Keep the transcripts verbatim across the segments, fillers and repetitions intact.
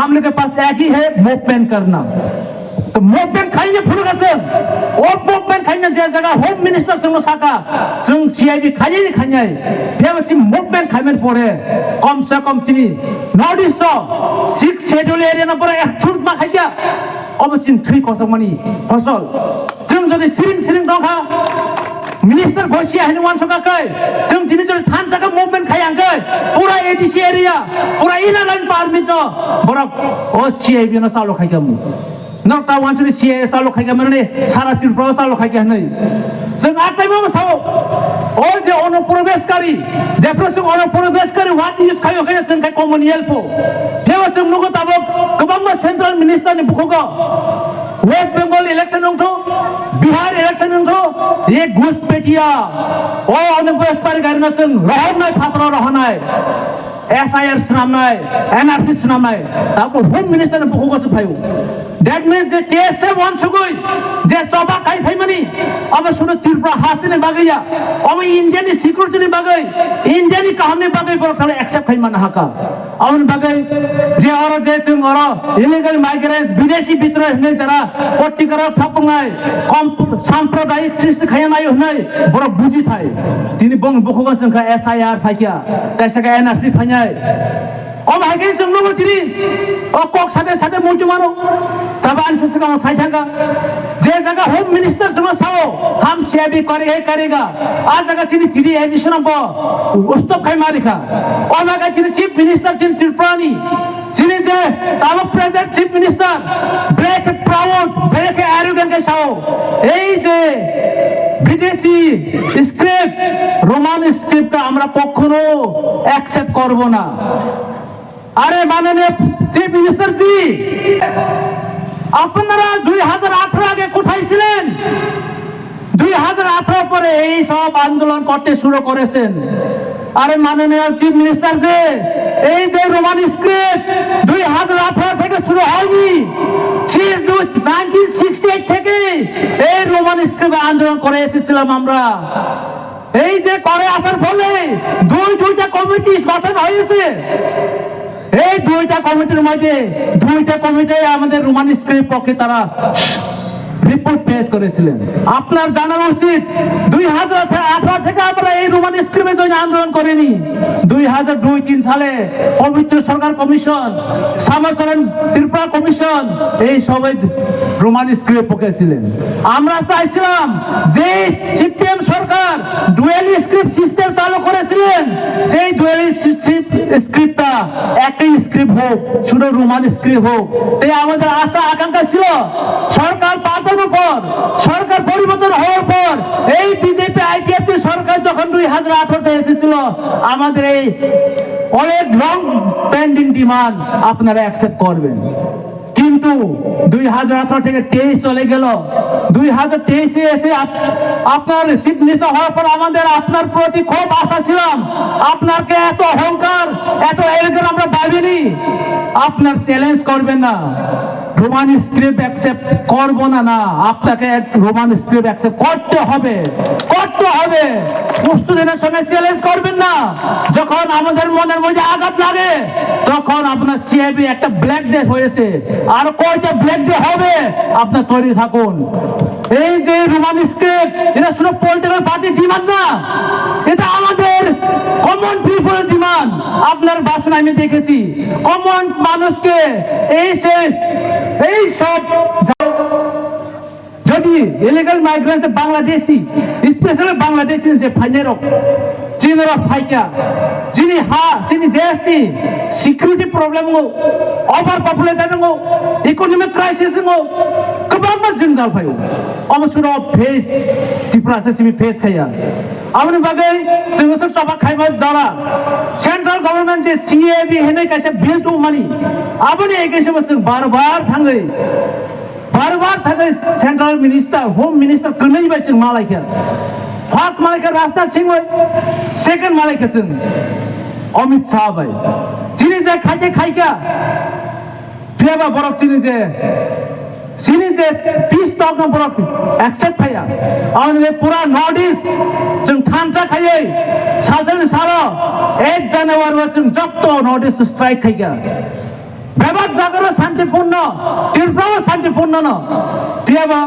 हम लोग के पास एक ही है, मूवमेंट करना। तो मूवमेंट खाइने फुल गसन। ओ मूवमेंट खाइने जे जगह होम मिनिस्टर संग साका, संग सीआईडी खाइने खाइने। फिर बस मूवमेंट खाइने पड़े, कम से कम चीनी north east six schedule area number एक छूट मा खाइया। अब चिन थ्री कसम मनी फसल। जों जदि सिरिं सिरिं दंखा, मिनिस्टार गसिया हानि वानसोका खै, जों दिनै जदि थान जागा मुभमेन्ट खाया हांखै, पुरा एडिसि एरिया, पुरा इनार line permit no borok o सिआइबि no salo khaikha mu. Nok ta wansini CIA salo khaikha mani sara Tripura salo khaikha hwnwi. Chwng a time o sao, o je onuprobeshkari, jephru chwng onuprobeshkari word use khaio khe chwng khai common help o. Pheo chwng nugo tabok kwbangma central minister ni bukhugo. West Bengal election wngthu, Bihar election wngthu, ye ghuspetia. O onek bwrasparigari no chwng rohornai phataro rohornai. S I R swnamnai, N R C swnamnai. Tabo Home Minister ni bukhugo se phaio. That means je T S F wansugwi je choba kai phaimani, abo sudu Tripura hasteni bagwi ya. Abo India ni security ni bagwi, India ni kaham ni bagwi borok thani accept khai mana haka. Aboni bagwi je oro je chwng oro illegal migrants, bidesi bitrohi hinwi jara pottikaro thapwngnai, kom-, sampradayik srishti khaiya naio hinwi borok buji thai. Tini bong bukhugo chwng kha S I R phaikya, kaisa khe N R C phainai. Obo hai khe chwng nugo tini o kok sade sade muitu mano. Taba ani se swkang sai thangkha. Je jaga Home Minister chwngno sao, "Hum C I B kare hai karega." A jaga chini T D S ni swnambo stop khai ma rikha. O jaga chini Chief Minister chini Tripura ni, chini je tabok present Chief Minister, bere khe proud, bere khe arrogant khe sao, "এই যে বিদেশি script, Roman স্ক্রিপ্টটা আমরা কখনো অ্যাকসেপ্ট করব না।" আরে মাননীয় চিফ মিনিস্টার জি, আপনারা দুই হাজার আঠারো আগে কোথায় ছিলেন? দুই হাজার আঠারো পরে এই সব আন্দোলন করতে শুরু করেছেন। আরে মাননীয় চিফ মিনিস্টার যে, এই যে রোমান স্ক্রিপ্ট দুই হাজার আঠারো থেকে শুরু হয়নি, নাইনটিন সিক্সটি এইট থেকে এই রোমান স্ক্রিপ্ট আন্দোলন করে এসেছিলাম আমরা। এই যে করে আসার ফলে দুই দুইটা কমিটি গঠন হয়েছে, এই দুইটা কমিটির মধ্যে দুইটা কমিটি আমাদের রোমান স্ক্রিপ্ট পক্ষে তারা রিপোর্ট পেশ করেছিলেন। আপনার জানা উচিত, দুই হাজার আঠারো থেকে আমরা এই রোমান স্ক্রিপ্টের জন্য আন্দোলন করিনি। দুই হাজার দুই তিন সালে পবিত্র সরকার কমিশন, শ্যামাচরণ ত্রিপুরা কমিশন, এই সবাই রোমান স্ক্রিপ্ট পক্ষে ছিলেন। আমরা চাইছিলাম যে সিপিএম সরকার ডুয়েল স্ক্রিপ্ট সিস্টেম চালু করেছিলেন, সেই ডুয়েল স্ক্রিপ্টটা একই স্ক্রিপ্ট হোক, শুধু রোমান স্ক্রিপ্ট হোক। তাই আমাদের আশা আকাঙ্ক্ষা ছিল সরকার পাল্টানোর পর, সরকার পরিবর্তন হওয়ার পর, এই বিজেপি আইপিএফটি সরকার যখন দুই হাজার আঠারোতে এসেছিল, আমাদের এই অনেক লং পেন্ডিং ডিমান্ড আপনারা অ্যাকসেপ্ট করবেন। কিন্তু দুই হাজার আঠারো থেকে তেইশ চলে গেল। দুই হাজার তেইশে এসে আপ-, আপনার চিফ মিনিস্টার হওয়ার পর আমাদের আপনার প্রতি খুব আশা ছিলাম। আপনাকে এত অহংকার, এত এরকম আমরা ভাবিনি। আপনার চ্যালেঞ্জ করবেন না, রোমান স্ক্রিপ্ট অ্যাকসেপ্ট করবো না। না, আপনাকে রোমান স্ক্রিপ্ট অ্যাকসেপ্ট করতে হবে, করতে হবে। উস্তুদিনের সঙ্গে চ্যালেঞ্জ করবেন না। যখন আমাদের মনের মধ্যে আঘাত লাগে, তখন আপনার সিআইবি একটা ব্ল্যাক ডে হয়েছে। আর কয়টা ব্ল্যাক ডে হবে, আপনার তৈরি থাকুন। এই যে রোমান স্ক্রিপ্ট, এটা শুধু পলিটিক্যাল পার্টি ডিমান্ড না, এটা আমাদের কমন পিপল ডিমান্ড। আপনার ভাষণে আমি দেখেছি, কমন মানুষকে এই সে, এই সব যদি ইলিগাল মাইগ্রেন্টস বাংলাদেশি, স্পেশালি বাংলাদেশি যে ফাইনারক, চিনরক ফাইকা, চিনি হা, চিনি দেশনি সিকিউরিটি প্রবলেম গো, ওভার পপুলেটেড গো, ইকোনমিক ক্রাইসিস গো, গোবাংমা জঞ্জাল ফাইও। অবশ্য ফেস, ত্রিপুরা সে সিমি ফেস খাইয়া। Aboni bagwi chwng se choba khaiba jora, central government যে CAB hinwi kaisa bill tongmani, aboni against o chwng bar bar thangwi, bar bar thangwi central minister, home minister kwnwi bai chwng malaikha. First malaikha Rajnath Singh bai, second malaikha chwng Amit Shah bai. Chini je khaikhe khaikha, phiya ba borok chini je, chini je peace talk no borok accept khaiya. Aboni je pura North East chwng thansa khaiwi, salsani salo ek January o chwng jotto North East strike khaikha. Bebak jagaro santipurno, Tripurao santipurno no. Tiyaba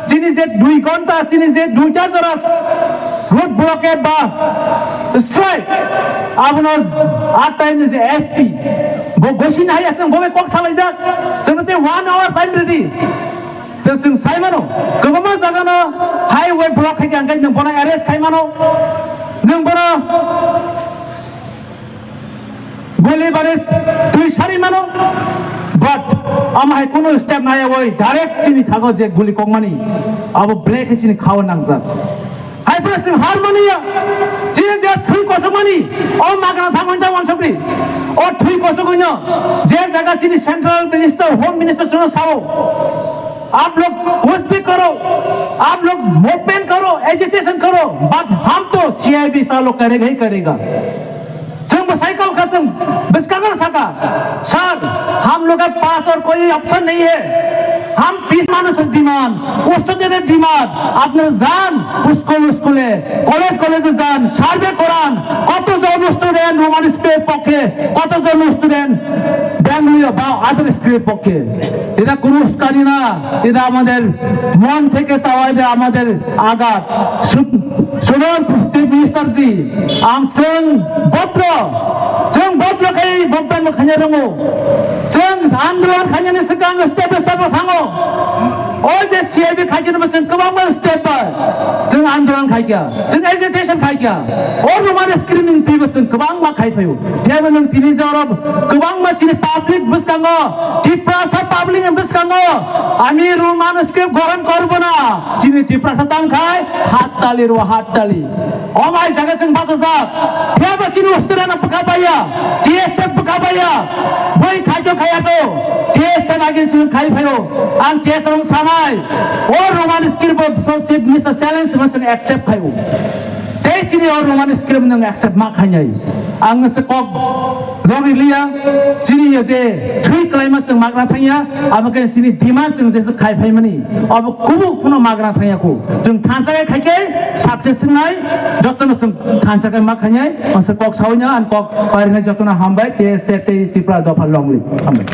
chini je dui ghonta, chini je duita jora road blockade ba strike, abono at time ni je S P, bo gosi nai asang bo be kok salaijak, senote one hour time ready. Tei chwng sai mano, kwbangma jagano highway block khai khe, hwnkhe nwng bono arrest khai mano, nwng bono guli baris twi sari mano, but omo hai kunu step naiyawi direct chini thago je guli kokmani, abo black hai chini khao nangjak. Hai phano chwng har mani ya, chini je thwi kosokmani, o magna thangwi ta wansukri, o thwi kosokwi no je jaga chini central minister, home minister chwngno sao, आप लोग कुछ भी करो, आप लोग मूवमेंट करो, एजिटेशन करो, बट हम तो सीआईबी चालू करेगा ही करेगा। Chwng bo cycle kha chwng bwskango saka, "Sir, हम लोग के पास और कोई ऑप्शन नहीं है, हम पीस मानो से डिमांड, उस तो देने डिमांड, अपने जान स्कूल स्कूले, कॉलेज कॉलेजे जान, সার্ভে করান, কতজন স্টুডেন্ট রোমান স্কুলের পক্ষে, কতজন স্টুডেন্ট বেঙ্গলি বা আদার স্কুলের পক্ষে।" এটা কোনো উস্কানি না, এটা আমাদের মন থেকে চাওয়া, এটা আমাদের আঘাত। শু-, শুনুন, চিফ মিনিস্টার জি, আম-, চোং ভদ্র, চোং ভদ্র খাই ভোটদান খাইয়া রঙো। চোং আন্দোলন খাইয়া নি সিকাং step by step থাঙো। O je C I B খাইয়া নি চোং কবাং step by চোং আন্দোলন খাইয়া, চোং agitation খাইয়া। O Roman script ni twi bo chwng kwbangma khai phaio. Phiya bo nwng tini jorok kwbangma chini public bwskango, Tiprasa public ni bwskango, "আমি রোমান স্ক্রিপ্ট গ্রহণ করব না।" Chini Tiprasa tang khai, hattali rw hattali. O mai jaga chwng bachajak. Phiya bo chini usturano bwkha baiya, T S F bwkha baiya. Boi khaito khaya to, T S F agi chwng khai phaio. Ang T S F ang sanai, o Roman script bo chief minister challenge ma chwng accept khaio. Tei chini o Roman script nwng accept ma khainai. Ang se kok rogwi liya, chini ye je thwi klaima chwng magra thangya, abo khe chini demand chwng je khai phaimani, abo kubuk phano magra thangya khu. Chwng thansa khai khe success wngnai, jotono chwng thansa khai ma khainai, ang se kok sawi nya, ang kok parinai jotono hambai, T S F tei Tripura dopha long live. Hambai.